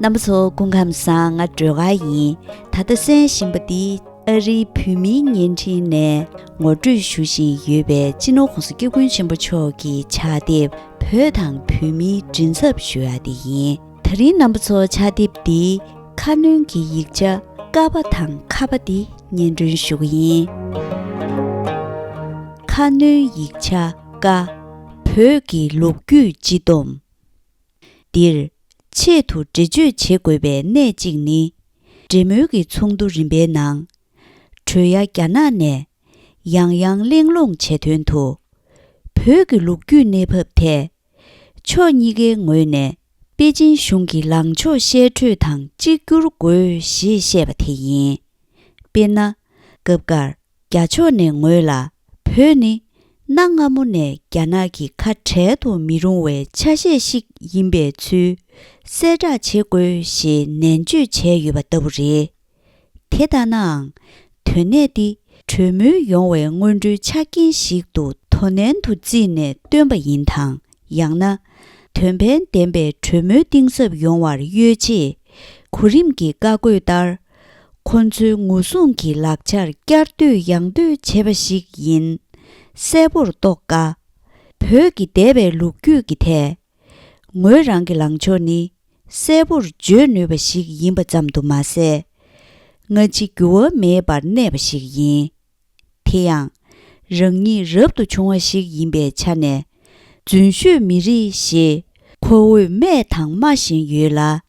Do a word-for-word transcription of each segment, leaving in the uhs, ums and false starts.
རྣམ་པ་ཚོ་སྐུ་ཁམས་བཟང་། ང་སྒྲོལ་དཀར་ཡིན། ད་ལྟ་གསན་བཞིན་པ་འདི་ཨ་རིའི་བོད་མིའི་བརྙན་འཕྲིན་ནས་ངོ་སྤྲོད་ཞུ་བཞིན་ཡོད་པའི་སྤྱི་ནོར་༸གོང་ས་༸སྐྱབས་མགོན་ཆེན་པོ་མཆོག་གི་ཕྱག་དེབ་བོད་དང་བོད་མིའི་མགྲིན་ཚབ་ཞུ་ཡ་དེ་ཡིན། ད་རིང་རྣམ་པ་ཚོ་ཕྱག་དེབ་འདིའི་ཁ་སྣོན་གྱི་ཡིག་ཆ་ཀ་པ་དང་ཁ་པ་འདི་སྙན་སྒྲོན་ཞུ་གི་ཡིན། ཁ་སྣོན་ཡིག་ཆ་ཀ། བོད་ཀྱི་ལོ་རྒྱུས་སྤྱི་བསྡོམས། འདིར་ཆེད་དུ་འགྲེལ་བརྗོད་བྱེད་དགོས་པའི་གནད་གཅིག་ནི། འབྲེལ་མོལ་གྱི་ཚོགས་འདུ་རིམ་པའི་ནང་། གྲོས་ཡ་རྒྱ་ནག་ནས་ཡང་ཡང་གླེང་སློང་བྱས་དོན་དུ། བོད་ཀྱི་ལོ་རྒྱུས་གནས་བབ་ཐད། ཕྱོགས་གཉིས་ཀའི་ངོས་ནས་པེ་ཅིན་གཞུང་གི་ལངས་ཕྱོགས་བཤད་གྲོས་དང་གཅིག་གྱུར་དགོས་ཞེས་བཤད་པ་དེ་ཡིན། དཔེར་ན། སྐབས་འགར་རྒྱ་ཕྱོགས་ནས་ངོས་ལ་བོད་ནི་གནའ་སྔ་མོ་ནས་རྒྱ་ནག་གི་ཁ་བྲལ་དུ་མི་རུང་བའི་ཆ་ཤས་ཤིག་ཡིན་པའི་ཚུལ་གསལ་བསྒྲགས་བྱེད་དགོས་ཞེས་ནན་བརྗོད་བྱས་ཡོད་པ་ལྟ་བུ་རེད། དེ་ལྟ་ནའང་། དོན་གནད་འདི་གྲོས་མོལ་ཡོང་བའི་སྔོན་འགྲོའི་ཆ་རྐྱེན་ཞིག་ཏུ་དོ་ནན་དུ་བརྩིས་ནས་བཏོན་པ་ཡིན་དང་། ཡང་ན། དོན་ཕན་ལྡན་པའི་གྲོས་མོལ་གཏིང་ཟབ་ཡོང་བར་གཡོལ་ཆེད། གོ་རིམ་གྱི་བཀའ་བཀོད་ལྟར། ཁོ་ཚོའི་ངོ་སྲུང་གི་ལག་ཆར་བསྐྱར་ཟློས་ཡང་ཟློས་བྱས་པ་ཞིག་ཡིན། གསལ་པོར་རྟོགས་དཀའ། བོད་ཀྱི་འདས་པའི་ལོ་རྒྱུས་ཀྱི་ཐད། ངོས་རང་གི་ལངས་ཕྱོགས་ནི་གསལ་པོར་བརྗོད་ནུས་པ་ཞིག་ཡིན་པ་ཙམ་དུ་མ་ཟད། སྔ་ཕྱི་འགྱུར་བ་མེད་པར་གནས་པ་ཞིག་ཡིན། དེ་ཡང་། རང་ཉིད་རབ་ཏུ་བྱུང་བ་ཞིག་ཡིན་པའི་ཆ་ནས། རྫུན་ཤོད་མི་རིགས་ཞེས་ཁོ་བོས་སྨྲས་དང་སྨྲ་བཞིན་ཡོད་ལ།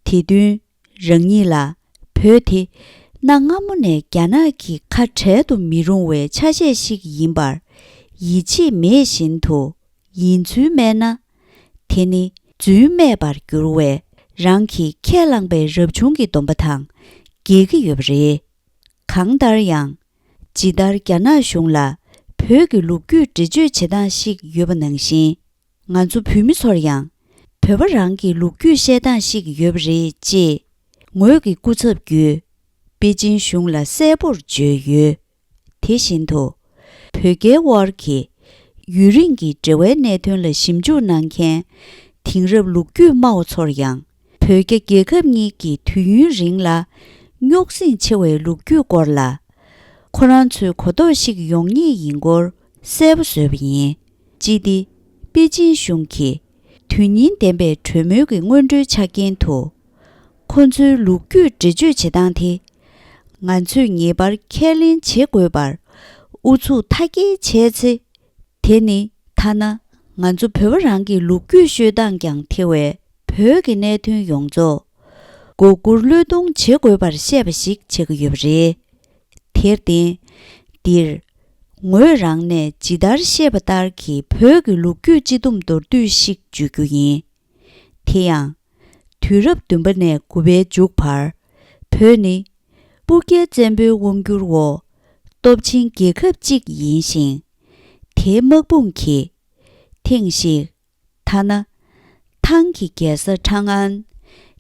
དེ་དུས་རང་ཉིད་ལ་བོད་དེ་གནའ་སྔ་མོ་ནས་རྒྱ་ནག་གི་ཁ་བྲལ་དུ་མི་རུང་བའི་ཆ་ཤས་ཤིག་ཡིན་པར་ཡིད་ཆེས་མེད་བཞིན་དུ་ཡིན་ཚུལ་སྨྲས་ན། དེ་ནི་རྫུན་སྨྲས་པར་འགྱུར་བས་རང་གིས་ཁས་བླངས་པའི་རབ་བྱུང་གི་སྡོམ་པ་དང་འགལ་གྱི་ཡོད་པ་རེད། གང་ལྟར་ཡང་། ཇི་ལྟར་རྒྱ་ནག་གཞུང་ལ་བོད་ཀྱི་ལོ་རྒྱུས་འགྲེལ་བརྗོད་བྱེད་སྟངས་ཤིག་ཡོད་པ་ནང་བཞིན། ང་ཚོ་བོད་མི་ཚོར་ཡང་བོད་པ་རང་གི་ལོ་རྒྱུས་བཤད་སྟངས་ཤིག་ཡོད་པ་རེད་ཅེས་ངོས་ཀྱི་སྐུ་ཚབ་བརྒྱུད་པེ་ཅིན་གཞུང་ལ་གསལ་པོར་བརྗོད་ཡོད། དེ་བཞིན་དུ། བོད་རྒྱའི་དབར་གྱི་ཡུན་རིང་གི་འབྲེལ་བའི་གནད་དོན་ལ་ཞིབ་འཇུག་གནང་མཁན་དེང་རབས་ལོ་རྒྱུས་སྨྲ་བ་ཚོར་ཡང་བོད་རྒྱ་རྒྱལ་ཁབ་གཉིས་ཀྱི་དུས་ཡུན་རིང་ལ་རྙོག་ཟིང་ཆེ་བའི་ལོ་རྒྱུས་སྐོར་ལ་ཁོ་རང་ཚོའི་གོ་རྟོགས་ཤིག་ཡོང་ངེས་ཡིན་སྐོར་གསལ་པོ་བཟོས་པ་ཡིན། ཅི་སྟེ། པེ་ཅིན་གཞུང་གིས་དོན་སྙིང་ལྡན་པའི་གྲོས་མོལ་གྱི་སྔོན་འགྲོའི་ཆ་རྐྱེན་དུ། ཁོ་ཚོའི་ལོ་རྒྱུས་འགྲེལ་བརྗོད་བྱེད་སྟངས་དེ། ང་ཚོས་ངེས་པར་ཁས་ལེན་བྱེད་དགོས་པར་ཨུ་ཚུགས་མཐའ་སྐྱེལ་བྱས་ཚེ། དེ་ནི་ཐ་ན་ང་ཚོ་བོད་པ་རང་གི་ལོ་རྒྱུས་ཤོད་སྟངས་ཀྱང་ཐེ་བའི་བོད་ཀྱི་གནད་དོན་ཡོངས་རྫོགས་མགོ་སྒུར་བློས་གཏོང་བྱེད་དགོས་པར་བཤད་པ་ཞིག་བྱེད་ཀྱི་ཡོད་པ་རེད། དེར་བརྟེན། འདིར། ངོས་རང་ནས་ཇི་ལྟར་བཤད་པ་ལྟར་གྱི་བོད་ཀྱི་ལོ་རྒྱུས་སྤྱི་བསྡོམས་མདོར་བསྡུས་ཤིག་བརྗོད་རྒྱུ་ཡིན། དེ་ཡང་། དུས་རབས་བདུན་པ་ནས་དགུ་པའི་མཇུག་བར། བོད་ནི། སྤུ་རྒྱལ་བཙན་པོའི་དབང་བསྒྱུར་འོག་སྟོབས་ཆེན་རྒྱལ་ཁབ་ཅིག་ཡིན་ཞིང་། དེའི་དམག་དཔུང་གིས། ཐེངས་ཤིག་ཐ་ན། ཐང་གི་རྒྱལ་ས་ཁྲང་ཨན།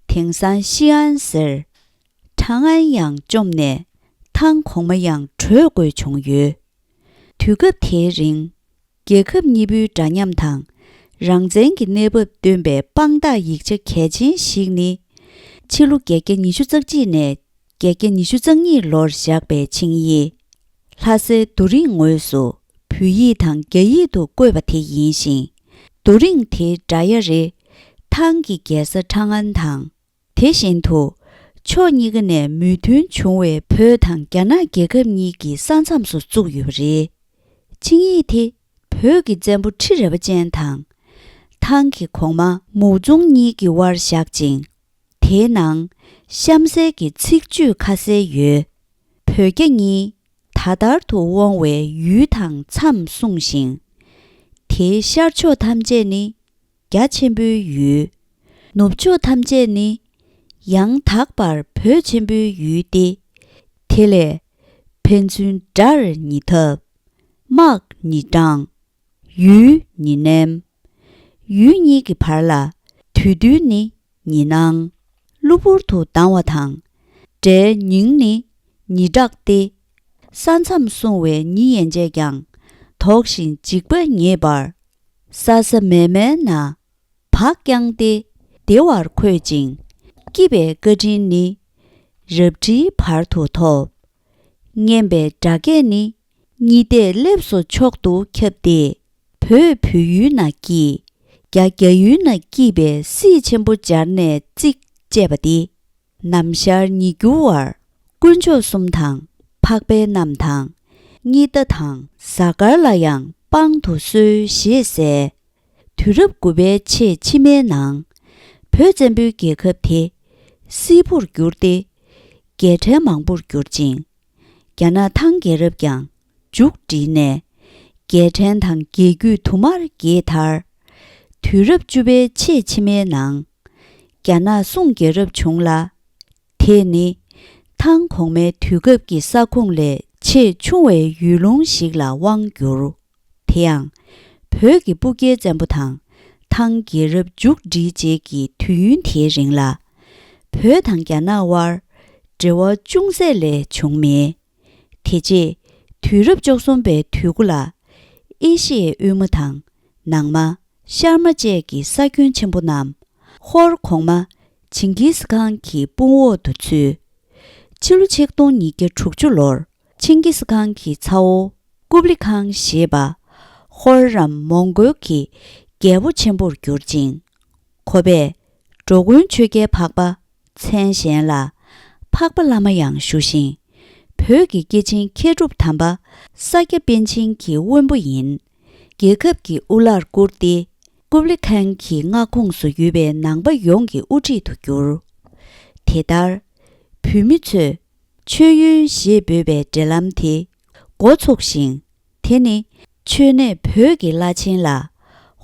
དེང་སང་ཤི་ཨན་ཟེར། ཁྲང་ཨན་ཡང་བཅོམ་ནས་ཐང་གོང་མ་ཡང་གྲོལ་དགོས་བྱུང་ཡོད། དུས་སྐབས་དེའི་རིང་། རྒྱལ་ཁབ་གཉིས་པོའི་འདྲ་མཉམ་དང་རང་བཙན་གྱི་གནས་བབ་སྟོན་པའི་དཔང་རྟགས་ཡིག་ཆ་གལ་ཆེན་ཞིག་ནི། ཕྱི་ལོ་བརྒྱད་བརྒྱ་ཉི་ཤུ་རྩ་གཅིག་ནས་བརྒྱད་བརྒྱ་ཉི་ཤུ་རྩ་གཉིས་ལོར་བཞག་པའི་ཆིངས་ཡིག་ལྷ་སའི་རྡོ་རིང་ངོས་སུ་བོད་ཡིག་དང་རྒྱ་ཡིག་ཏུ་བཀོད་པ་དེ་ཡིན་ཞིང་། རྡོ་རིང་དེའི་འདྲ་ཡ་རེ་ཐང་གི་རྒྱལ་ས་ཁྲང་ཨན་དང་། དེ་བཞིན་དུ། ཕྱོགས་གཉིས་ཀ་ནས་མོས་མཐུན་བྱུང་བའི་བོད་དང་རྒྱ་ནག་རྒྱལ་ཁབ་གཉིས་ཀྱི་ས་མཚམས་སུ་བཙུགས་ཡོད་པ་རེད། ཆིངས་ཡིག་དེ་བོད་ཀྱི་བཙན་པོ་ཁྲི་རལ་པ་ཅན་དང་། ཐང་གི་གོང་མ་མུའུ་ཙུང་གཉིས་ཀྱི་དབར་བཞག་ཅིང་། དེའི་ནང་གཤམ་གསལ་གྱི་ཚིག་བརྗོད་ཁ་གསལ་ཡོད། བོད་རྒྱ་གཉིས་ད་ལྟར་དུ་དབང་བའི་ཡུལ་དང་མཚམས་གསུངས་ཤིང་། དེའི་ཤར་ཕྱོགས་ཐམས་ཅད་ནི་རྒྱ་ཆེན་པོའི་ཡུལ། ནུབ་ཕྱོགས་ཐམས་ཅད་ནི་ཡང་དག་པར་བོད་ཆེན་པོའི་ཡུལ་ཏེ། དེ་ལས་ཕན་ཚུན་དགྲར་ཉེ་འཐབ། དམག་ཉེ་དྲངས། ཡུལ་ཉེ་ནེམ། ཡུལ་གཉིས་ཀྱི་བར་ལ་དུས་འདུལ་ནི་ཉེ་སྣང་། གློ་བུར་དུ་ལྡང་བ་དང་། དགྲའི་ཉིང་ནི་ཉེ་བྲག་སྟེ། ས་མཚམས་སྲུང་བའི་ཉི་ཡན་ཆད་ཀྱང་དོགས་ཤིང་འཇིགས་པ་ངེས་པར། ས་ས་མེ་མེ་ན་བག་བརྐྱངས་ཏེ་བདེ་བར་འཁོད་ཅིང་ སྐྱིད་པའི་བཀའ་དྲིན་ནི་རབ་འབྲིའི་བར་དུ་ཐོབ། སྙན་པའི་སྒྲ་སྐད་ནི་གཉིས་ལྟས་སླེབས་སོ་མཆོག་ཏུ་ཁྱབ་སྟེ། བོད་བོད་ཡུལ་ན་སྐྱིད། རྒྱ་རྒྱ་ཡུལ་ན་སྐྱིད་པའི་སྲིད་ཆེན་པོ་སྦྱར་ནས་བརྩིགས་ཅེས་པ་འདི། ནམ་ཞར་ཉིས་འགྱུར་བར་དཀོན་མཆོག་གསུམ་དང་འཕགས་པའི་རྣམས་དང་། གཉིས་ལྟ་དང་གཟའ་སྐར་ལ་ཡང་དཔང་དུ་གསོལ་ཞེས་གསལ། དུས་རབས་དགུ་པའི་ཆེས་ཕྱི་མའི་ནང་། བོད་བཙན་པོའི་རྒྱལ་ཁབ་དེ་སིལ་བུར་གྱུར་ཏེ། རྒྱལ་ཕྲན་མང་པོར་གྱུར་ཅིང་། རྒྱ་ནག་ཐང་རྒྱལ་རབས་ཀྱང་མཇུག་བསྒྲིལ་ནས། རྒྱལ་ཕྲན་དང་རྒྱལ་རྒྱུད་དུ་མར་རྒྱས་མཐར། དུས་རབས་བཅུ་པའི་ཆེས་ཕྱི་མའི་ནང་། རྒྱ་ནག་སུང་རྒྱལ་རབས་བྱུང་ལ། དེས་ནི་ཐང་གོང་མའི་དུས་སྐབས་ཀྱི་ས་ཁོངས་ལས་ཆེས་ཆུང་བའི་ཡུལ་ལུང་ཞིག་ལ་དབང་བསྒྱུར། དེ་ཡང་། བོད་ཀྱི་སྤུ་རྒྱལ་བཙན་པོ་དང་ཐང་རྒྱལ་རབས་མཇུག་བསྒྲིལ་རྗེས་ཀྱི་དུས་ཡུན་དེའི་རིང་ལ། བོད་དང་རྒྱ་ནག་དབར་འབྲེལ་བ་ཅུང་ཟད་ལས་བྱུང་མེད། དེ་རྗེས་དུས་རབས་བཅུ་གསུམ་པའི་དུས་འགོ་ལ། ཨེ་ཤི་ཡའི་དབུས་མ་དང་ནང་མ། ཤར་མ་བཅས་ཀྱི་ས་ཁྱོན་ཆེན་པོ་རྣམས། ཧོར་གོང་མ་ཇིང་གིས་ཁཱན་གྱི་དཔུང་འོག་ཏུ་ཚུད། ཕྱི་ལོ་ཆིག་སྟོང་ཉིས་བརྒྱ་དྲུག་ཅུ་ལོར་ཇིང་གིས་ཁཱན་གྱི་ཚ་བོ་ཀུབ་ལི་ཁཱན་ཞེས་པ། ཧོར་རམ་མོང་གོལ་གྱི་རྒྱལ་པོ་ཆེན་པོར་གྱུར་ཅིང་། ཁོ་པས་འགྲོ་མགོན་ཆོས་རྒྱལ་འཕགས་པ་མཚན་གཞན་ལ་འཕགས་པ་བླ་མ་ཡང་ཞུ་ཞིང་། བོད་ཀྱི་སྐྱེས་ཆེན་མཁས་གྲུབ་དམ་པ་ས་སྐྱ་པཎ་ཆེན་གྱི་དབོན་པོ་ཡིན། རྒྱལ་ཁབ་ཀྱི་དབུ་བླར་བཀུར་ཏེ། ཀུབ་ལི་ཁཱན་གྱི་མངའ་ཁོངས་སུ་ཡོད་པའི་ནང་པ་ཡོངས་ཀྱི་དབུ་ཁྲིད་དུ་གྱུར། དེ་ལྟར། བོད་མི་ཚོས་མཆོད་ཡོན་ཞེས་འབོད་པའི་འབྲེལ་ལམ་དེ་འགོ་ཚུགས་ཤིང་། དེ་ནི་མཆོད་གནས་བོད་ཀྱི་བླ་ཆེན་ལ་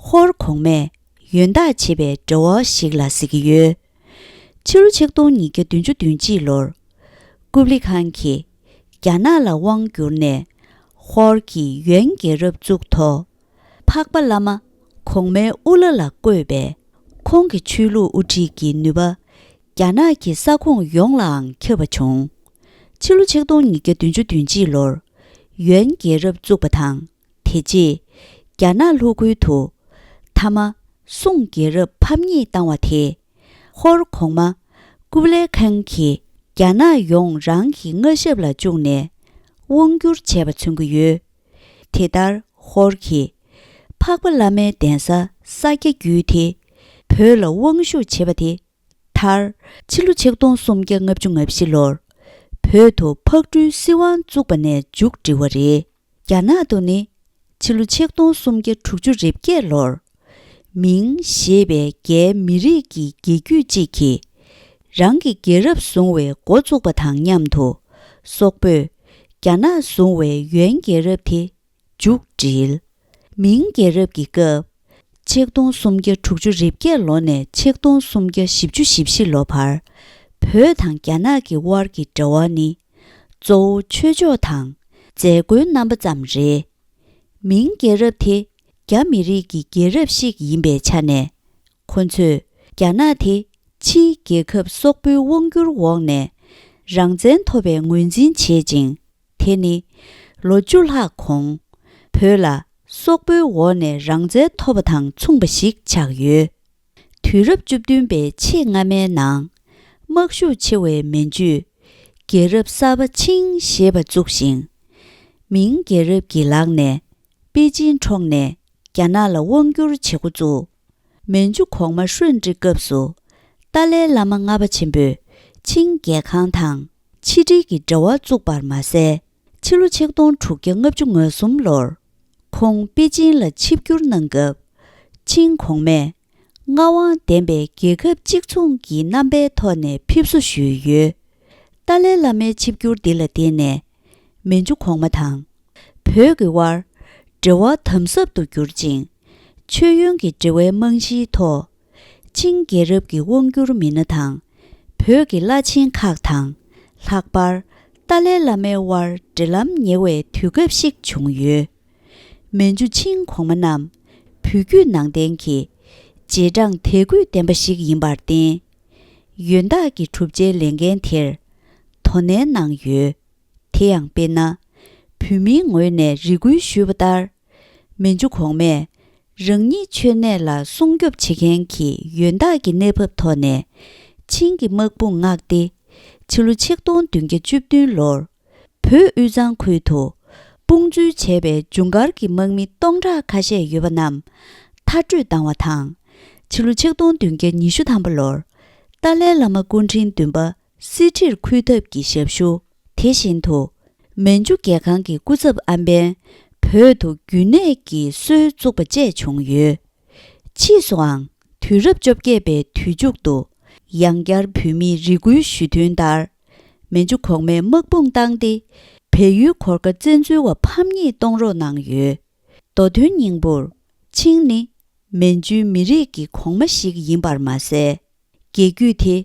ཧོར་གོང་མས་ཡོན་བདག་བྱེད་པའི་འབྲེལ་བ་ཞིག་ལ་ཟེར་གྱི་ཡོད། ཕྱི་ལོ་ཆིག་སྟོང་ཉིས་བརྒྱ་བདུན་ཅུ་དོན་གཅིག་ལོར། ཀུབ་ལི་ཁཱན་གྱིས་རྒྱ་ནག་ལ་དབང་བསྒྱུར་ནས། ཧོར་གྱིས་ཡོན་རྒྱལ་རབས་བཙུགས་ཐོག་འཕགས་པ་བླ་མ་གོང་མའི་དབུ་བླ་ལ་བསྐོས་པས། ཁོང་གི་ཆོས་ལུགས་དབུ་ཁྲིད་ཀྱི་ནུས་པ། རྒྱ་ནག་གི་ས་ཁོངས་ཡོངས་ལའང་ཁྱབ་པ་བྱུང་། ཕྱི་ལོ་ཆིག་སྟོང་ཉིས་བརྒྱ་བདུན་ཅུ་དོན་གཅིག་ལོར། ཡོན་རྒྱལ་རབས་བཙུགས་པ་དང་། དེ་རྗེས། རྒྱ་ནག་ལྷོ་ཁུལ་དུ། མཐའ་མ། སུང་རྒྱལ་རབས་ཕམ་ཉེས་བཏང་བ་དེས། ཧོར་གོང་མ། ཀུབ་ལའི་ཁཱན་གྱིས། རྒྱ་ནག་ཡོངས་རང་གི་མངའ་ཞབས་ལ་བཅུག་ནས། དབང་བསྒྱུར་བྱས་པ་མཚོན་གྱི་ཡོད། དེ་ལྟར། ཧོར་གྱིས། འཕགས་པ་བླ་མའི་གདན་ས་ས་སྐྱ་བརྒྱུད་དེ། བོད་ལ་དབང་ཞུགས་བྱས་པ་དེ། མཐར། ཕྱི་ལོ་ཆིག་སྟོང་སུམ་བརྒྱ་ལྔ་བཅུ་ང་བཞི་ལོར། བོད་དུ་ཕག་གྲུའི་སྲིད་དབང་བཙུགས་པ་ནས་མཇུག་བསྒྲིལ་བ་རེད། རྒྱ་ནག་ཏུ་ནི། ཕྱི་ལོ་ཆིག་སྟོང་སུམ་བརྒྱ་དྲུག་ཅུ་རེ་བརྒྱད་ལོར། མིང་ཞེས་པའི་རྒྱའི་མི་རིགས་ཀྱི་རྒྱལ་རྒྱུད་ཅིག་གིས། རང་གི་རྒྱལ་རབས་བཟུང་བའི་འགོ་བཙུགས་པ་དང་མཉམ་དུ། སོག་པོས། རྒྱ་ནག་བཟུང་བའི་ཡོན་རྒྱལ་རབས་དེ། མཇུག་བསྒྲིལ། མིང་རྒྱལ་རབས་ཀྱི་སྐབས། ཆིག་སྟོང་སུམ་བརྒྱ་དྲུག་ཅུ་རེ་བརྒྱད་ལོ་ནས་ཆིག་སྟོང་སུམ་བརྒྱ་བཞི་བཅུ་ཞེ་བཞི་ལོ་བར། བོད་དང་རྒྱ་ནག་གི་དབར་གྱི་འབྲེལ་བ་ནི། གཙོ་བོ་ཆོས་ཕྱོགས་དང་མཛད་སྒོའི་རྣམ་པ་ཙམ་རེད། མིང་རྒྱལ་རབས་དེ་རྒྱ་མི་རིགས་ཀྱི་རྒྱལ་རབས་ཤིག་ཡིན་པའི་ཆ་ནས། ཁོ་ཚོས་རྒྱ་ནག་དེ་ཕྱིའི་རྒྱལ་ཁབ་སོག་པོའི་དབང་བསྒྱུར་འོག་ནས་རང་བཙན་ཐོབ་པའི་ངོས་འཛིན་བྱེད་ཅིང་། དེ་ནི་ལོ་བཅུ་ལྷག་གོང་བོད་ལ་སོག་པོའི་འོག་ནས་རང་བཙན་ཐོབ་པ་དང་མཚུངས་པ་ཞིག་ཆགས་ཡོད། དུས་རབས་བཅུ་བདུན་པའི་ཕྱེད་སྔ་མའི་ནང་། དམག་ཤུགས་ཆེ་བའི་མན་ཇུས་རྒྱལ་རབས་གསར་པ་ཆིང་ཞེས་པ་བཙུགས་ཤིང་། མིང་རྒྱལ་རབས་ཀྱི་ལག་ནས་པེ་ཅིན་འཕྲོག་ནས་རྒྱ་ནག་ལ་དབང་བསྒྱུར་བྱེད་འགོ་བཙུགས། མན་ཇུ་གོང་མ་ཧྲུན་ཀྲི་སྐབས་སུ། ཏཱ་ལའི་བླ་མ་ལྔ་པ་ཆེན་པོས་ཆིང་རྒྱལ་ཁང་དང་ཕྱི་འབྲེལ་གྱི་འབྲེལ་བ་བཙུགས་པར་མ་ཟད། ཕྱི་ལོ་ཆིག་སྟོང་དྲུག་བརྒྱ་ལྔ་བཅུ་ང་གསུམ་ལོར། ཁོང་པེ་ཅིན་ལ་ཆིབས་བསྒྱུར་གནང་སྐབས། ཆིང་གོང་མས། མངའ་དབང་ལྡན་པའི་རྒྱལ་ཁབ་གཅིག་མཚུངས་ཀྱི་རྣམ་པའི་ཐོག་ནས་ཕེབས་བསུ་ཞུས་ཡོད། ཏཱ་ལའི་བླ་མའི་ཆིབས་བསྒྱུར་འདི་ལ་བརྟེན་ནས། མན་ཇུ་གོང་མ་དང་། བོད་ཀྱི་དབར། འབྲེལ་བ་དམ་ཟབ་ཏུ་གྱུར་ཅིང་། མཆོད་ཡོན་གྱི་འབྲེལ་བའི་རྨང་གཞིའི་ཐོག་ཆིང་རྒྱལ་རབས་ཀྱི་དབང་བསྒྱུར་མི་སྣ་དང་། བོད་ཀྱི་བླ་ཆེན་ཁག་དང་། ལྷག་པར། ཏཱ་ལའི་བླ་མའི་དབར་འབྲེལ་ལམ་ཉེ་བའི་དུས་སྐབས་ཤིག་བྱུང་ཡོད། མན་ཇུ་ཆིང་གོང་མ་རྣམས། བོད་བརྒྱུད་ནང་བསྟན་གྱི། རྗེས་འབྲང་དད་གུས་ལྡན་པ་ཞིག་ཡིན་པར་བརྟེན། ཡོན་བདག་གི་གྲུབ་ཆའི་ལས་འགན་དེར། དོ་ནན་གནང་ཡོད། དེ་ཡང་དཔེར་ན། བོད་མིའི་ངོས་ནས་རེ་སྐུལ་ཞུས་པ་ལྟར། མན་ཇུ་གོང་མས། རང་ཉིད་མཆོད་གནས་ལ་སྲུང་སྐྱོབ་བྱེད་མཁན་གྱི་ཡོན་བདག་གི་གནས་བབ་ཐོག་ནས། ཆིང་གི་དམག་དཔུང་མངགས་ཏེ། ཕྱི་ལོ་ཆིག་སྟོང་བདུན་བརྒྱ་བཅུ་བདུན་ལོར་བོད་དབུས་གཙང་ཁུལ་དུ་དཔུང་འཛུལ་བྱས་པའི་ཇུན་གར་གྱི་དམག་མི་སྟོང་ཕྲག་ཁ་ཤས་ཡོད་པ་རྣམས་མཐར་སྐྲོད་བཏང་བ་དང་། ཕྱི་ལོ་ཆིག་སྟོང་བདུན་བརྒྱ་ཉི་ཤུ་ཐམ་པ་ལོར་ཏཱ་ལའི་བླ་མ་སྐུ་ཕྲེང་བདུན་པ་གསེར་ཁྲིར་འཁོད་ཐབས་ཀྱི་ཞབས་ཞུ། དེ་བཞིན་དུ་མན་ཇུ་རྒྱལ་ཁང་གི་སྐུ་ཚབ་ཨམ་བན་བོད་དུ་རྒྱུན་གནས་ཀྱི་སྲོལ་བཙུགས་པ་བཅས་བྱུང་ཡོད། ཕྱིས་སུའང་དུས་རབས་བཅོ་བརྒྱད་པའི་དུས་མཇུག་ཏུ་ཡང་བསྐྱར་བོད་མིས་རེ་སྐུལ་ཞུས་དོན་ལྟར། མན་ཇུ་གོང་མས་དམག་དཔུང་བཏང་སྟེ། བལ་ཡུལ་གོར་ཁ་བཙན་འཛུལ་བ་ཕམ་ཉེས་གཏོང་རོགས་གནང་ཡོད། མདོ་དོན་སྙིང་པོར། ཆིང་ནི་མན་ཇུའི་མི་རིགས་ཀྱི་གོང་མ་ཞིག་ཡིན་པར་མ་ཟད། རྒྱལ་རྒྱུད་དེ་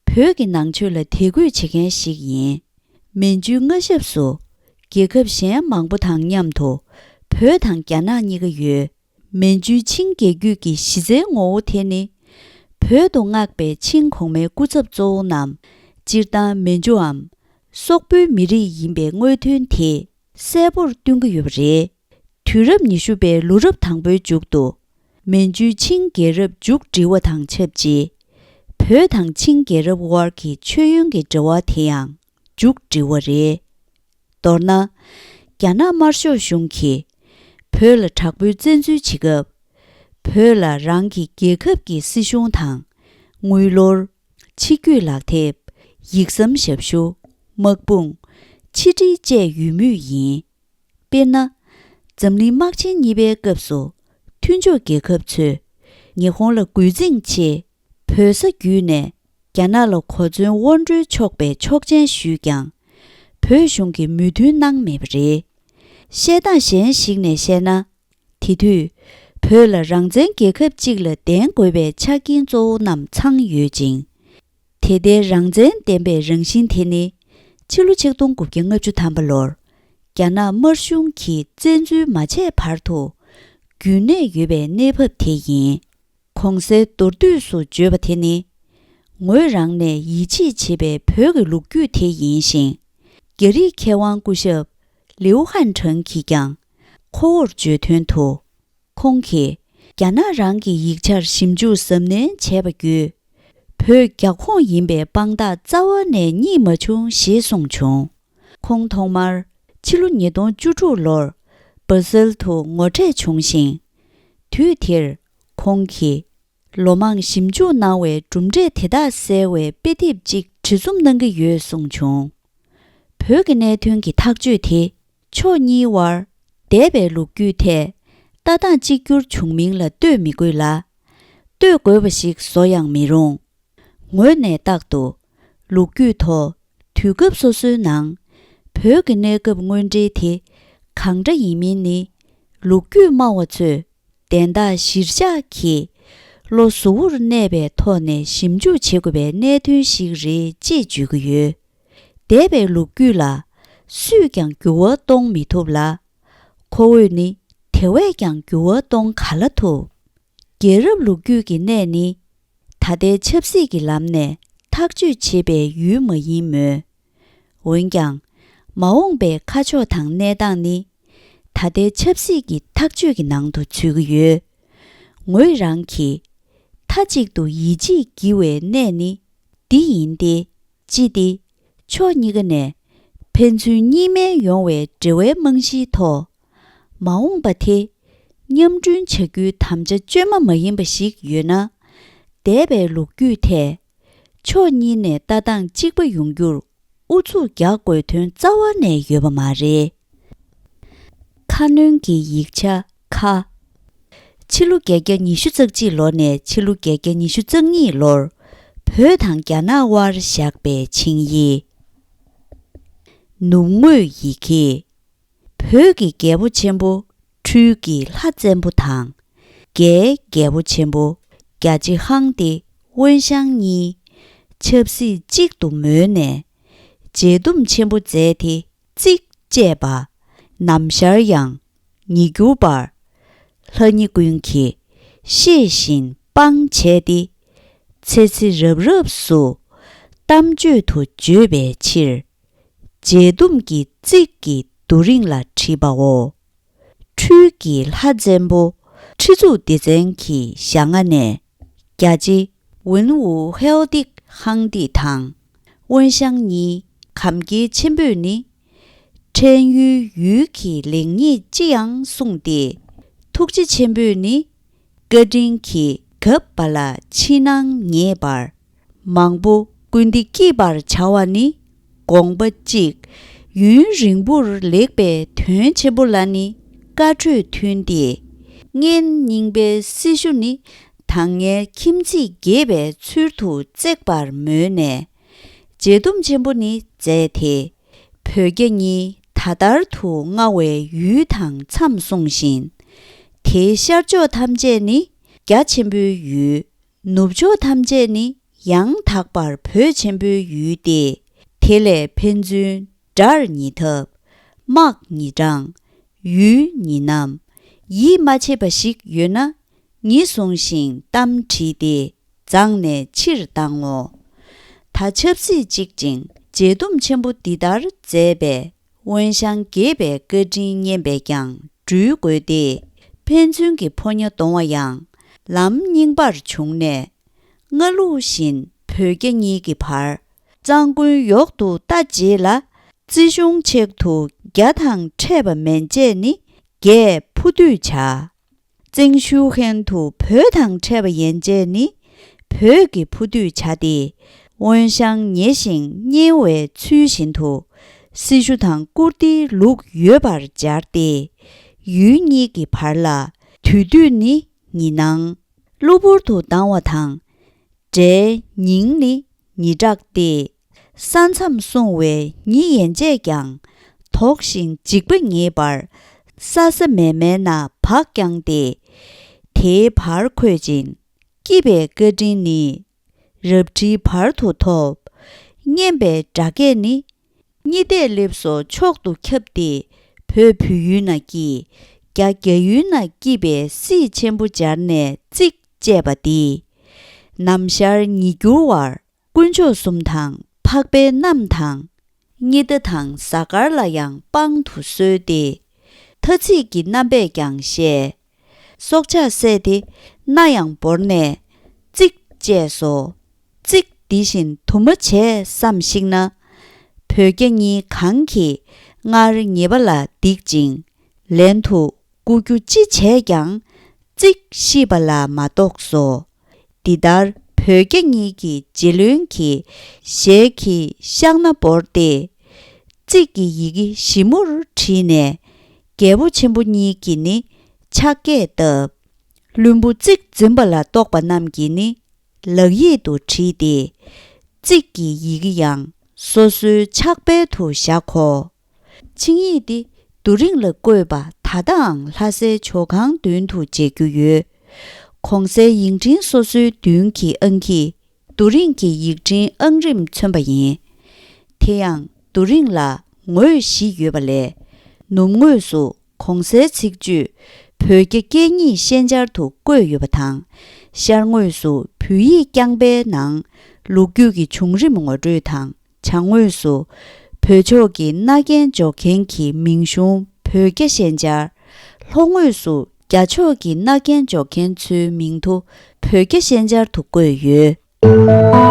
བོད་ཀྱི་ནང་ཆོས་ལ་དད་གུས་བྱེད་མཁན་ཞིག་ཡིན། མན་ཇུའི་མངའ་ཞབས་སུ་རྒྱལ་ཁབ་གཞན་མང་པོ་དང་མཉམ་དུ་བོད་དང་རྒྱ་ནག་གཉིས་ཀ་ཡོད། མན་ཇུའི་ཆིང་རྒྱལ་རྒྱུད་ཀྱི་གཞི་རྩའི་ངོ་བོ་དེ་ནི། བོད་དུ་མངགས་པའི་ཆིང་གོང་མའི་སྐུ་ཚབ་གཙོ་བོ་རྣམས་སྤྱིར་བཏང་མན་ཇུའམ་སོག་པོའི་མི་རིགས་ཡིན་པའི་དངོས་དོན་དེ་གསལ་པོར་སྟོན་གྱི་ཡོད་པ་རེད། དུས་རབས་ཉི་ཤུ་པའི་ལོ་རབས་དང་པོའི་མཇུག་ཏུ། མན་ཇུའི་ཆིང་རྒྱལ་རབས་མཇུག་སྒྲིལ་བ་དང་ཆབས་ཅིག་བོད་དང་ཆིང་རྒྱལ་རབས་དབར་གྱི་མཆོད་ཡོན་གྱི་འབྲེལ་བ་དེ་ཡང་མཇུག་སྒྲིལ་བ་རེད། མདོར་ན། རྒྱ་ནག་དམར་ཤོག་གཞུང་གིས་བོད་ལ་དྲག་པོའི་བཙན་འཛུལ་བྱེད་སྐབས། བོད་ལ་རང་གི་རྒྱལ་ཁབ་ཀྱི་སྲིད་གཞུང་དང་། དངུལ་ལོར། ཆིག་སྒྱུས་ལག་དེབ། ཡིག་ཟམ་ཞབས་ཞུ། དམག་དཔུང་། ཕྱི་འབྲེལ་བཅས་ཡོད་མུས་ཡིན། དཔེར་ན། འཛམ་གླིང་དམག་ཆེན་གཉིས་པའི་སྐབས་སུ་མཐུན་ཕྱོགས་རྒྱལ་ཁབ་ཚོས་ཉི་ཧོང་ལ་རྒོལ་འཛིང་ཆེད་བོད་ས་བརྒྱུད་ནས་རྒྱ་ནག་ལ་གོ་མཚོན་དབོར་འགྲོལ་ཆོག་པའི་ཆོག་མཆན་ཞུས་ཀྱང་། བོད་གཞུང་གིས་མོས་མཐུན་གནང་མེད་པ་རེད། བཤད་སྟངས་གཞན་ཞིག་ནས་བཤད་ན། དེ་དུས་བོད་ལ་རང་བཙན་རྒྱལ་ཁབ་ཅིག་ལ་གདན་དགོས་པའི་ཆ་རྐྱེན་གཙོ་བོ་རྣམས་ཚང་ཡོད་ཅིང་། དེ་ལྟའི་རང་བཙན་ལྡན་པའི་རང་བཞིན་དེ་ནི། ཕྱི་ལོ་ཆིག་སྟོང་དགུ་བརྒྱ་ལྔ་བཅུ་ཐམ་པ་ལོར། རྒྱ་ནག་དམར་གཞུང་གིས་བཙན་འཛུལ་མ་བྱས་བར་དུ། རྒྱུན་གནས་ཡོད་པའི་གནས་བབ་དེ་ཡིན། གོང་གསལ་མདོར་བསྡུས་སུ་བརྗོད་པ་དེ་ནི། ངོས་རང་ནས་ཡིད་ཆེས་བྱེད་པའི་བོད་ཀྱི་ལོ་རྒྱུས་དེ་ཡིན་ཞིང་། རྒྱ་རིགས་མཁས་དབང་སྐུ་ཞབས་ལིའུ་ཧན་ཁྲང་གིས་ཀྱང་ཁོ་བོར་བརྗོད་དོན་དུ། ཁོང་གིས་རྒྱ་ནག་རང་གི་ཡིག་ཆར་ཞིབ་འཇུག་གཟབ་ནན་བྱས་པ་བརྒྱུད། བོད་རྒྱ་ཁོངས་ཡིན་པའི་དཔང་རྟགས་རྩ་བ་ནས་རྙེད་མ་བྱུང་ཞེས་གསུངས་བྱུང་། ཁོང་ཐོག་མར་ཕྱི་ལོ་ཉིས་སྟོང་བཅུ་དྲུག་ལོར་སྦ་སེལ་དུ་ངོ་འཕྲད་བྱུང་ཞིང་། དུས་དེར་ཁོང་གིས་ལོ་མང་ཞིབ་འཇུག་གནང་བའི་གྲུབ་འབྲས་དེ་དག་གསལ་བའི་དཔེ་དེབ་ཅིག་བྲིས་རྩོམ་གནང་གི་ཡོད་གསུངས་བྱུང་། བོད་ཀྱི་གནད་དོན་གྱི་ཐག་གཅོད་དེ་ཕྱོགས་གཉིས་དབར་འདས་པའི་ལོ་རྒྱུས་ཐད་ལྟ་སྟངས་གཅིག་གྱུར་བྱུང་མིན་ལ་ལྟོས་མི་དགོས་ལ། ལྟོས་དགོས་པ་ཞིག་བཟོ་ཡང་མི་རུང་། ངོས་ནས་རྟག་ཏུ་ལོ་རྒྱུས་ཐོག་དུས་སྐབས་སོ་སོའི་ནང་བོད་ཀྱི་གནས་སྐབས་དངོས་འབྲེལ་དེ་གང་འདྲ་ཡིན་མིན་ནི་ལོ་རྒྱུས་སྨྲ་བ་ཚོས་དན་རྟགས་གཞིར་བཞག་གིས་བློ་གཟུ་བོར་གནས་པའི་ཐོག་ནས་ཞིབ་འཇུག་བྱེད་དགོས་པའི་གནད་དོན་ཞིག་རེད་ཅེས་བརྗོད་ཀྱི་ཡོད། འདས་པའི་ལོ་རྒྱུས་ལ་སུས་ཀྱང་འགྱུར་བ་གཏོང་མི་ཐུབ་ལ། ཁོ་བོས་ནི་དེ་བས་ཀྱང་འགྱུར་བ་གཏོང་ག་ལ་ཐུབ། རྒྱལ་རབས་ལོ་རྒྱུས་ཀྱི་གནས་ནི་ད་ལྟའི་ཆབ་སྲིད་ཀྱི་ལམ་ནས་ཐག་གཅོད་བྱེད་པའི་ཡུལ་མ་ཡིན་མོད། འོན་ཀྱང་མ་འོངས་པའི་ཁ་ཕྱོགས་དང་གནས་སྟངས་ནི་ད་ལྟའི་ཆབ་སྲིད་ཀྱི་ཐག་གཅོད་ཀྱི་ནང་དུ་ཚུད་ཀྱི་ཡོད། ངོས་རང་གིས་མཐའ་གཅིག་ཏུ་ཡིད་ཆེས་བགྱི་བའི་གནས་ནི་འདི་ཡིན་ཏེ། ཅི་སྟེ། ཕྱོགས་གཉིས་ཀ་ནས་ཕན་ཚུན་གཉིས་སྨན་ཡོང་བའི་འབྲེལ་བའི་རྨང་གཞིའི་ཐོག་མ་འོངས་པ་དེ་མཉམ་སྐྲུན་བྱ་རྒྱུའི་དམ་བཅའ་བཅོས་མ་མ་ཡིན་པ་ཞིག་ཡོད་ན། འདས་པའི་ལོ་རྒྱུས་ཐད་ཕྱོགས་གཉིས་ནས་ལྟ་སྟངས་གཅིག་པ་ཡོང་རྒྱུར་ཨུ་ཚུགས་རྒྱག་དགོས་དོན་རྩ་བ་ནས་ཡོད་པ་མ་རེད། ཁ་སྣོན་གྱི་ཡིག་ཆ་ཁ། ཕྱི་ལོ་བརྒྱད་བརྒྱ་ཉི་ཤུ་རྩ་གཅིག་ལོ་ནས་ཕྱི་ལོ་བརྒྱད་བརྒྱ་ཉི་ཤུ་རྩ་གཉིས་ལོར་བོད་དང་རྒྱ་ནག་དབར་བཞག་པའི་ཆིངས་ཡིག་ནུབ་ངོས་ཡི་གེ་བོད་ཀྱི་རྒྱལ་པོ་ཆེན་པོ་འཕྲུལ་གྱི་ལྷ་བཙན་པོ་དང་། རྒྱའི་རྒྱལ་པོ་ཆེན་པོ་རྒྱ་རྗེ་ཧང་ཏེ་ཝུན་ཤང་གཉིས་ཆབ་སྲིད་གཅིག་ཏུ་མོལ་ནས་མཇལ་འདུམ་ཆེན་པོ་མཛད་དེ། རྩིག་ཅེས་པ། ནམ་ཞར་ཡང་ཉིས་འགྱུར་བར། ལྷ་ཉིད་ཀུན་གྱིས་ཤེས་བཞིན་སྤང་བྱས་ཏེ། ཚེ་ཚེ་རབས་རབས་སུ་གཏམ་བརྗོད་དུ་བརྗོད་པའི་ཕྱིར། མཇལ་འདུམ་གྱི་རྩིག་གི་རྡོ་རིང་ལ་བྲིས་པའོ། འཕྲུལ་གྱི་ལྷ་བཙན་པོ་ཁྲི་གཙུག་ལྡེ་བཙན་གྱི་ཞལ་སྔ་ནས། རྒྱ་རྗེ་ཝུན་ཝུ་ཧེའོ་ཏིག་ ཧང་ཏི་དང་། དབོན་ཞང་གཉིས་གམ་གྱི་ཆེན་པོས་ནི། ཕྲན་ཡུལ་ཡུལ་གྱི་ལེགས་ཉེས་ཅི་ཡང་གསུངས་ཏེ། ཐུགས་རྗེ་ཆེན་པོས་ནི། བཀའ་དྲིན་གྱིས་གབ་པ་ལ་ཕྱི་ནང་ཉེས་པར། མང་པོ་ཀུན་ཏི་བསྐྱིད་པར་བྱ་བ་ནི། དགོངས་པ་གཅིག་ཡུན་རིང་པོར་ལེགས་པའི་དོན་ཆེན་པོ་ལ་ནི། བཀའ་གྲོས་མཐུན་ཏེ། གཉེན་རྙིང་པའི་སྲི་ཞུ་ནི། ད་སྔའི་ཁྱིམ་མཚེས་དགྱེས་པའི་ཚུལ་དུ་བརྩེགས་པར་མོས་ནས། མཇལ་འདུམ་ཆེན་པོ་ནི་མཛད་དེ། བོད་རྒྱ་གཉིས་ད་ལྟར་དུ་མངའ་བའི་ཡུལ་དང་མཚམས་སྲུང་ཞིང་། དེའི་ཤར་ཕྱོགས་ཐམས་ཅད་ནི་རྒྱ་ཆེན་པོའི་ཡུལ། ནུབ་ཕྱོགས་ཐམས་ཅད་ནི་ཡང་དག་པར་བོད་ཆེན་པོའི་ཡུལ་ཏེ། དེ་ལས་ཕན་ཚུན་དགྲར་ཉེ་འཐབ། དམག་ཉེ་དྲངས། ཡུལ་ཉེ་ནམ། ཡིད་མ་ཆེས་པ་ཞིག་ཡོད་ན། ཉེས་བཟུང་ཞིང་གཏམ་དྲིས་ཏེ། མཛངས་ནས་ཕྱིར་བཏང་ངོ་། ད་ཆབ་སྲིད་གཅིག་ཅིང་མཇལ་འདུམ་ཆེན་པོ་འདི་ལྟར་མཛད་པས། དབོན་ཞང་དགྱེས་པའི་བཀའ་དྲིན་སྙན་པས་ཀྱང་འགྲུལ་དགོས་ཏེ། ཕན་ཚུན་གྱི་ཕོ་ཉ་གཏོང་བ་ཡང་ལམ་རྙིང་པར་བྱུང་ནས། སྔ་ལུགས་བཞིན་བོད་རྒྱ་གཉིས་ཀྱི་བར་གཙང་དགོན་ཡོག་ཏུ་ལྟ་རྗེས་ལ། རྩིས་གཞུང་ཆེད་དུ་རྒྱ་དང་འཕྲད་པ་མན་ཆད་ནི་རྒྱས་ཕུ་དུད་བྱ། བཙན་ཞུ་མཁན་དུ་བོད་དང་འཕྲད་པ་ཡན་ཆད་ནི་བོད་ཀྱི་ཕུ་དུད་བྱ་སྟེ། དབོན་ཞང་ཉེ་ཞིང་མཉེ་བའི་ཚུལ་བཞིན་དུ་སྲི་ཞུ་དང་བཀུར་སྟིའི་ལུགས་ཡོད་པར་སྦྱར་ཏེ། ཡུལ་གཉིས་ཀྱི་བར་ལ་དུས་དུས་ནི་ཉི་སྣང་། གློ་བུར་དུ་ལྡང་བ་དང་། འབྲས་ཉིང་ནི་ཉི་དྲག་སྟེ། ས་མཚམས་སྲུང་བའི་ཉི་ཡན་ཆད་ཀྱང་དོག་ཞིང་འཇིགས་པ་ངེས་པར་ས་ས་མེ་མེ་ན་བག་བཀྱང་སྟེ། དེའི་བར་འཁོད་ཅིང་སྐྱིད་པའི་བཀའ་དྲིན་ནི་རབ་འཁྲིའི་བར་དུ་ཐོབ། སྙན་པའི་སྒྲ་སྐད་ནི། གཉིས་ཐེག་སླེབས་སོ་མཆོག་ཏུ་ཁྱབ་སྟེ། བོད་བོད་ཡུལ་ན་སྐྱིད། རྒྱ་རྒྱ་ཡུལ་ན་སྐྱིད་པའི་སྲིད་ཆེན་པོ་སྦྱར་ནས་ཚིགས་བཅད་པ་འདི། ནམ་ཤར་ཉི་འགྱུར་བར་དཀོན་མཆོག་གསུམ་དང་འཕགས་པའི་རྣམས་དང་། གཉིད་ཟླ་དང་གཟའ་སྐར་ལ་ཡང་དཔང་དུ་གསོལ་ཏེ། ཐ་ཚིག་གི་རྣམ་པས་ཀྱང་བཤད། སྲོག་ཆགས་བསད་དེ་སྣ་ཡང་བོར་ནས་ཚིགས་བཅད་སོ། ཚིག་འདི་བཞིན་དུ་མ་བྱས་སམ་ཤིག་ན། བོད་རྒྱ་གཉིས་གང་གིས་སྔར་ཉེས་པ་ལ་སྡིག་ཅིང་ལན་དུ་བསྐུར་རྒྱུ་ཅི་བྱས་ཀྱང་ཚིག་ཤེས་པ་ལ་མ་གཏོགས་སོ། འདི་ལྟར་བོད་རྒྱ་གཉིས་ཀྱི་རྗེ་བློན་གྱི་ཞལ་གྱི་ཤག་ན་བོར་ཏེ། ཚིག་གི་ཡི་གེ་ཞིབ་མོར་བྲིས་ནས། རྒྱལ་པོ་ཆེན་པོ་གཉིས་ཀྱིས་ནི་ཕྱག་རྒྱས་བཏབ། བློན་པོ་ཚིག་འཛིན་པ་ལ་གཏོགས་པ་རྣམས་ཀྱིས་ནི་ལག་ཡིག་ཏུ་བྲིས་ཏེ། ཚིག་གི་ཡི་གེ་ཡང་སོ་སོའི་ཕྱག་དཔེ་དུ་བཞག་གོ། ཆིངས་ཡིག་འདི་རྡོ་རིང་ལ་བརྐོས་པ་ད་ལྟའང་ལྷ་སའི་ཇོ་ཁང་མདུན་དུ་མཇལ་རྒྱུ་ཡོད། གོང་གསལ་ཡིག་འཕྲིན་སོ་སོའི་མདུན་གྱི་ཨང་ཀི་རྡོ་རིང་གི་ཡིག་འཕྲིན་ཨང་རིམ་མཚོན་པ་ཡིན། དེ་ཡང་རྡོ་རིང་ལ་ངོས་བཞི་ཡོད་པ་ལས། ནུབ་ངོས་སུ་གོང་གསལ་ཚིག་བརྗོད་བོད་རྒྱ་སྐད་གཉིས་ཤན་སྦྱར་དུ་བཀོད་ཡོད་པ་དང་། ཤར་ངོས་སུ་བོད་ཡིག་རྐྱང་པའི་ནང་ལོ་རྒྱུས་ཀྱི་བྱུང་རིམ་ངོ་སྤྲོད་དང་། བྱང་ངོས་སུ་བོད་ཕྱོགས་ཀྱི་མནའ་གན་འཇོག་མཁན་གྱི་མིང་གཞུང་བོད་རྒྱ་ཤན་སྦྱར། ལྷོ་ངོས་སུ་རྒྱ་ཕྱོགས་ཀྱི་མནའ་གན་འཇོག་མཁན་ཚོའི་མིང་ཐོ་བོད་རྒྱ་ཤན་སྦྱར་དུ་བཀོད་ཡོད།